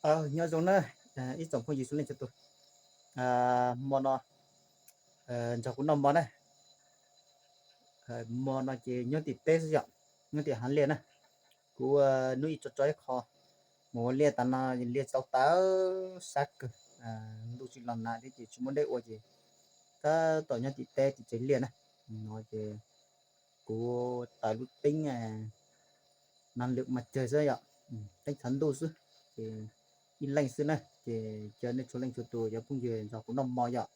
Nyob zoo na, ib tsoom phooj ywg txhua leej txhua tus, hmo no nrog kuv noj mov na. Hmo no ces nyob tim teb xwb yom, nyob tim hav liaj na. Kuv hnub ib tso tso ib qho mus ua liaj tas no, liaj tau tawv sab kawg, ntuj tsis los nag thiab ces tsis muaj dej ua ces tab tom nyob tim teb tim tsev liaj na. No ces kuv taws lub teeb năng lượng mặt trời xwb yom, teeb thav ntuj xwb, ces ib leeg xwb na. Ces caw nej txhua leej txhua tus cov phooj ywg nrog kuv noj mov yom.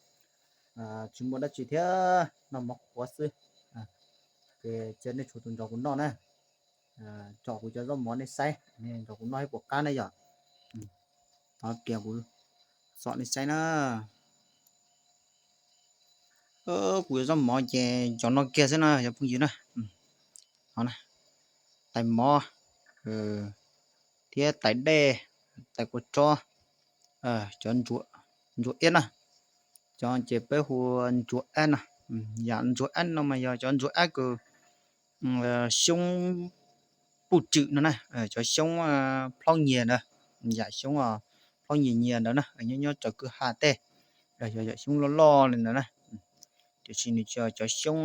Tsis muaj dab tsi thiab, noj mov qhuav xwb. Ces caw nej txhua tus nrog kuv noj na. Tsom kuv cov zaub mov nej saib, nej nrog kuv noj ib puas qab na yom. Thov kiag kuv tsom nej saib na. Kuv cov zaub mov ces cov no kiag xwb na cov phooj ywg na. Tais mov thiab tais dej, tais kua txob, cov ntsuag iab na. Cov ces peb hu ntsuag ab na. Yam ntsuag ab no mas yog cov ntsuag ab kws xyoob puj tswm no na, cov xyoob plhaub nyiag ntawd, yam xyoob plhaub nyiag nyiag ntawd na, nyob nyob tsaws kwj ha tej, yog yam xyoob loj loj li ntawd na. Tiam sis nws tsis yog cov xyoob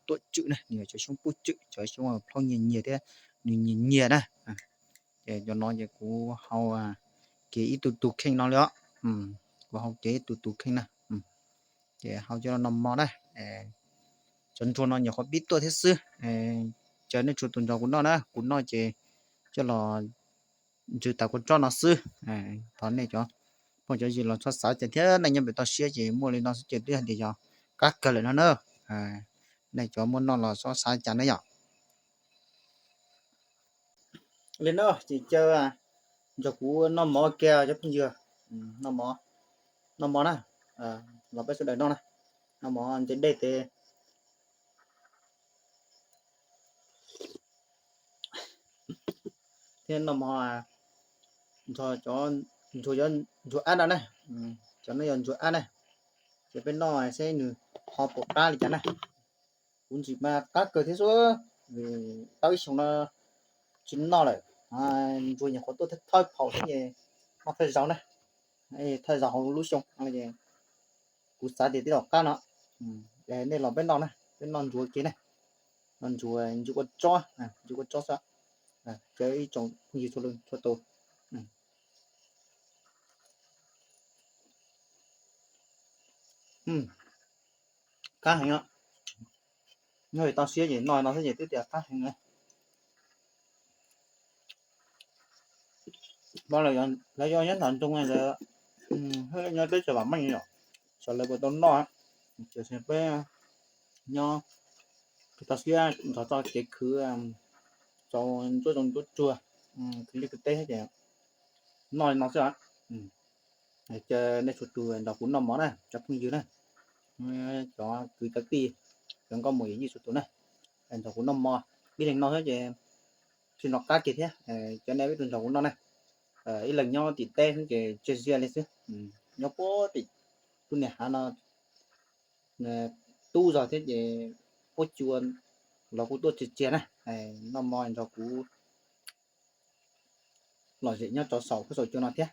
tuam tswm na, nws yog cov xyoob puj tswm, cov xyoob plhaub nyiag nyiag thiab nws nyiag nyiag na. Ces cov no ces kuv hau kiag ib tug tus kheej no li os. Kuv hau kiag ib tug tus kheej na. Ces hau coj los noj mov na. Cov ntsuag no nyuam qhuav pib tuaj thiab xwb. Caw nej txhua tus nrog kuv noj na, kuv noj ces coj los ntsws tas kua txob no xwb. Thov nej cov phooj cov ywg los txhob xav cas thiab, nej nyob pem toj siab ces muaj li no xwb ces twb hais tias yog qab kawg lawm no na. Nej cov muaj noj los txhob xav cas na yom. Li no ces caw nrog kuv noj mov kiag cov phooj ywg. Noj mov na, los peb sawv daws noj na. Noj mov ntse dej tes thiab noj mov nrog cov ntsuag ab no na. Cov no yog ntsuag ab na. Ces peb noj seb nws ho puas qab li cas na. Kuv ntsis mas qab kawg thiab xwb, tau ib xyoos no tsis noj lawm. Ntsuag nyuam qhuav tuaj thawj phaum thiab es noj thawj zaus na, thawj zaus hauv lub xyoo. Kuv xav tias tib los qab no, nej los peb noj na, peb noj ntsuag kiag na. Noj ntsuag, ntsuag kua txob, ntsuag kua txob xwb. Caw ib tsoom phooj ywg txhua tus. Qab heev os. Nyob toj siab ces noj no xwb ces twb tias qab heev na. Lawv yog nyob nram nroog, nyob teb chaws vam meej yom, xyov lawv puas tau noj. Tiam sis peb nyob toj siab nrog txoj kev khwv, tau ntsuab zoo ntsuab tsuag, khwv liaj khwv teb thiab ces noj li no xwb. Caw nej txhua tus nrog kuv noj mov na cov phooj ywg na, cov kwv cov tij, cov nkauj muam yawm yij txhua tus na, nrog kuv noj mov ib leeg no thiab ces tsis noj qab kiag thiab. Caw nej peb tug nrog kuv noj na, ib leeg nyob tim teb xwb ces tseg ziaj li xwb. Nyob puag tim lub niag hav no tub zog thiab ces puab cua los kuj tuaj txias txias na, noj mov nrog kuv lom zem nyob rau saum huab saum cua no thiab.